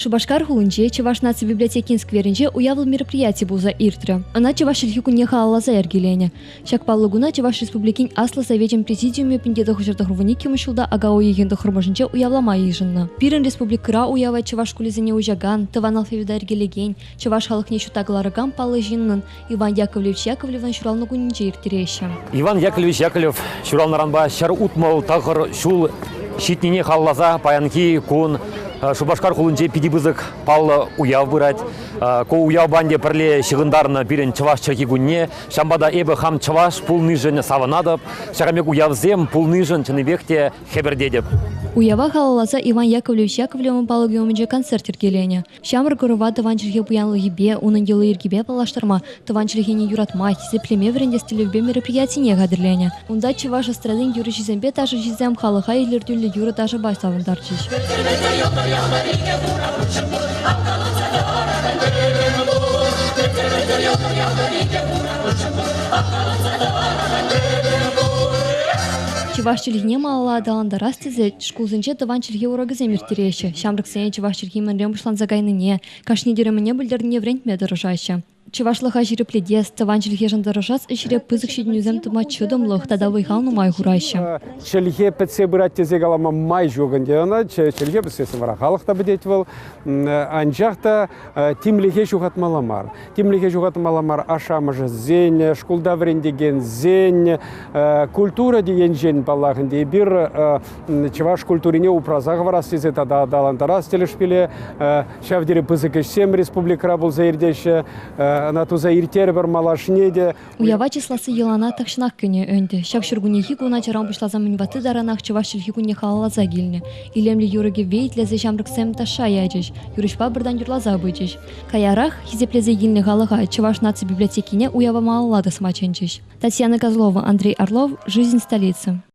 Шупашкар хулинче Чӑваш наци библиотекин скверӗнче уявлӑ мероприяти пулса иртрӗ. Ӑна чӑваш чӗлхи кунне халалласа йӗркеленӗ. Ҫак паллӑ куна Чӑваш Республикин Аслӑ Совечӗн Президиумӗ 1992 ҫулта ака уйӑхӗн тӑххӑрмӗшӗнче уявлама йышӑннӑ. Пирӗн республикӑра уява чӑваш шкулӗсене уҫакан, тӑван алфавита йӗркелекен, чӑваш халӑхне ҫутта кӑларакан паллӑ ҫыннӑн Иван Яковлевич Яковлевӑн ҫуралнӑ кунӗнче ирттереҫҫӗ. Иван Яковлевич Яковлев ҫуралнӑранпа 169 ҫул ҫитнине халалласа паянхи кун Шупашкар хулинче питӗ пысӑк паллӑ уяв пырать. Ку уявпа ӗнтӗ пӗрле ҫыхӑнтарнӑ пирӗн чӑваш чӗлхи кунне. Ҫавӑнпа та эпӗ хам чӑваш пулнишӗн савӑнатӑп. Ҫакӑн пек уявсем пулнишӗн чӑннипех те хӗпӗртетӗп. Уява халалласа Иван Яковлевич Яковлевӑн палӑкӗ умӗнче концерт йӗркеленӗ. Ҫамрӑк ӑрӑва тӑван чӗлхе пуянлӑхӗпе, унӑн йӑли-йӗркипе паллаштарма, тӑван чӗлхене юратма, хисеплеме вӗрентес тӗллевпе мероприятине хатӗрленӗ. Унта чӑваш эстрадин юрӑҫисемпе ташӑҫисем халӑха илӗртӳллӗ юрӑ-ташӑпа савӑнтарчӗҫ. Чӑваш чӗлхине малалла аталантарас тесе шкулсенче тӑван чӗлхе урокӗсем ирттереҫҫӗ. Ҫамрӑксене чӑваш чӗлхи мӗнрен пуҫланса кайнине, кашни тӳремӗне пӗлтернине вӗрентме тӑрӑшаҫҫӗ. Чӑвашлӑха ҫирӗплетес, тӑван чӗлхешӗн тӑрӑшас ӗҫре пысӑк ҫитӗнӳсем тума чӑтӑмлӑх тата вӑй-хал нумай хураҫҫӗ. Чӗлхе пӗтсе пырать тесе калама май ҫук ӗнтӗ ӑна. Чӗлхе пӗтсессӗн вара халӑх та пӗтет вӑл. Анчах та тимлӗхе ҫухатмалла мар. Тимлӗхе ҫухатмалла мар ашшӗ-амӑшӗсен, шкулта вӗрентекенсен, культура енчен, паллах ӗнтӗ, эпир чӑваш культурине упраса хӑварас тесе тата аталантарас тӗлӗшпеле ҫав тери пысӑк ӗҫсем республикӑра пулса иртеҫҫӗ. Ӑна туса ирттерӗпӗр малашне те. Уява чысласси йӑлана тахҫанах кӗнӗ ӗнтӗ. Ҫак ҫуркуннехи кун ачаран пуҫласа мӗн ватти таранах чӑваш чӗлхи кунне халалласа килнӗ. Илемлӗ юрӑ-кӗвве итлесе ҫамрӑксем ташша ячӗҫ, юрӑҫпа пӗртан юрласа пычӗҫ. Каярах хисеплесе килнӗ халӑха Чӑваш наци библиотекине уява малалла тӑсма чӗнчӗҫ. Татьяна Козлова, Андрей Орлов, Жизнь столицы.